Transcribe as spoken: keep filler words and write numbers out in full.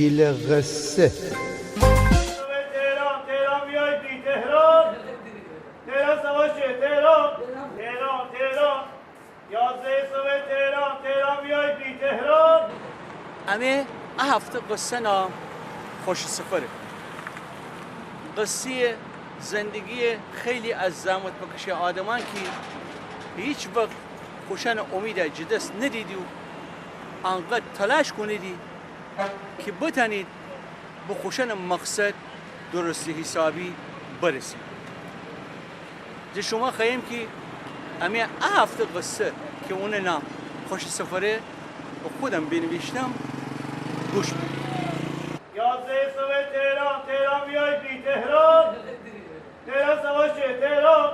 ایله قصه. تهران، تهران وی آی پی تهران. تهران سوار شه، تهران. تهران، تهران. یازده صبح تهران، تهران وی آی پی تهران. امه ا هفته قصه نام خوش سفره. قصه‌یٚ زندگی‌یٚ خیلی از زحمت بکشه آدمان کی هیچ وقت خوشأنٚ امیدَ جٚه دس ندیدی و انقدر تلاش کونیدی کی بتأنید به خوشأنٚ مقصد درستٚ حسابی برسید. جٚه شوما خوأیم کی امه ا هفته قصه کی اونٚ نام خوش سفره و خودم بینیویشتم گوش بدید. یازده صبح تهران، تهران وی آی پی تهران. تهران سوار شه، تهران.